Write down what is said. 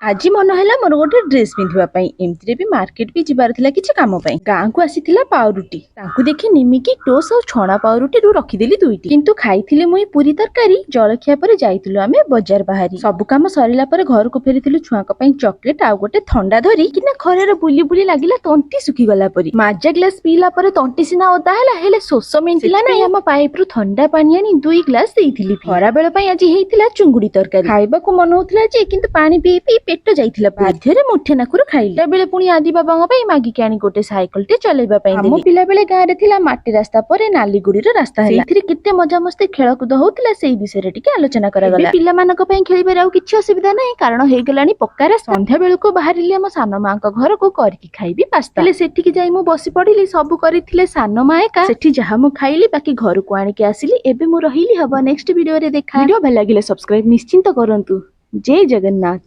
ଆଜି ମନ ହେଲା ମୋର ଗୋଟେ ଡ୍ରେସ୍ ପିନ୍ଧିବା ପାଇଁ। ଏମିତିରେ ବି ମାର୍କେଟ ବି ଯିବାର ଥିଲା କିଛି କାମ ପାଇଁ। ଗାଁକୁ ଆସିଥିଲା ପାଉରୁଟି, ତାଙ୍କୁ ଦେଖି ନିମିକି, ଟୋସ୍ ଆଉ ଛଣା ପାଉରୁଟିରୁ ରଖିଦେଲି ଦୁଇଟି। କିନ୍ତୁ ଖାଇଥିଲି ମୁଇଁ ପୁରୀ ତରକାରୀ। ଜଳଖିଆ ପରେ ଯାଇଥିଲୁ ଆମେ ବଜାର ବାହାରି। ସବୁ କାମ ସରିଲା ପରେ ଘରକୁ ଫେରିଥିଲୁ ଛୁଆଙ୍କ ପାଇଁ ଚକୋଲେଟ ଆଉ ଗୋଟେ ଥଣ୍ଡା ଧରି କିନା। ଖରାରେ ବୁଲି ବୁଲି ଲାଗିଲା ତଣ୍ଟି ଶୁଖିଗଲା ପରି। ମାଜା ଗ୍ଲାସ ପିଇଲା ପରେ ତଣ୍ଟି ସିନା ଓଦା ହେଲା, ହେଲେ ଶୋଷ ମେଣ୍ଟିଲା ନାହିଁ। ଆମ ପାଇପରୁ ଥଣ୍ଡା ପାଣି ଆଣି 2 ଗ୍ଲାସ ଦେଇଥିଲି। ଖରାବେଳ ପାଇଁ ଆଜି ହେଇଥିଲା ଚୁଙ୍ଗୁଡି ତରକାରୀ। ଖାଇବାକୁ ମନ ହଉଥିଲା ଯେ, କିନ୍ତୁ ପାଣି ପିଇ ପିଇ ପେଟ ଯାଇଥିଲା। ବାଧ୍ୟରେ ମୁଠେ ନାକୁରୁ ଖାଇଲି। ବେଳେ ପୁଣି ଆଦି ବାବାଙ୍କ ପାଇଁ ମାଗିକି ଆଣି ଗୋଟେ ସାଇକେଲ ଟେ ଚଲେଇବା ପାଇଁ। ଆମ ପିଲାବେଳେ ଗାଁରେ ଥିଲା ମାଟି ରାସ୍ତା, ପରେ ନାଲିଗୁଡିର ରାସ୍ତା ହେଲା। ସେଇଥିରେ କେତେ ମଜାମସ୍ତି, ଖେଳକୁଦ ହଉଥିଲା, ସେଇ ବିଷୟରେ ଟିକେ ଆଲୋଚନା କରାଗଲା। ପିଲାମାନଙ୍କ ପାଇଁ ଖେଳିବାରେ ଆଉ କିଛି ଅସୁବିଧା ନାହିଁ, କାରଣ ହେଇଗଲାଣି ପକ୍କା ରାସ୍ତା। ସନ୍ଧ୍ୟା ବେଳକୁ ବାହାରିଲି ଆମ ସାନ ମାଙ୍କ ଘରକୁ, କରିକି ଖାଇବି ପାସ୍ତା। ହେଲେ ସେଠିକି ଯାଇ ମୁଁ ବସି ପଡିଲି। ସବୁ କରିଥିଲେ ସାନ ମା ଏକା। ସେଠି ଯାହା ମୁଁ ଖାଇଲି, ବାକି ଘରକୁ ଆଣିକି ଆସିଲି। ଏବେ ମୁଁ ରହିଲି, ହବ ନେକ୍ସଟ ଭିଡିଓରେ ଦେଖା। ଭିଡିଓ ଭଲ ଲାଗିଲେ ସବସ୍କ୍ରାଇବ ନିଶ୍ଚିନ୍ତ କରନ୍ତୁ। ଜୟ ଜଗନ୍ନାଥ।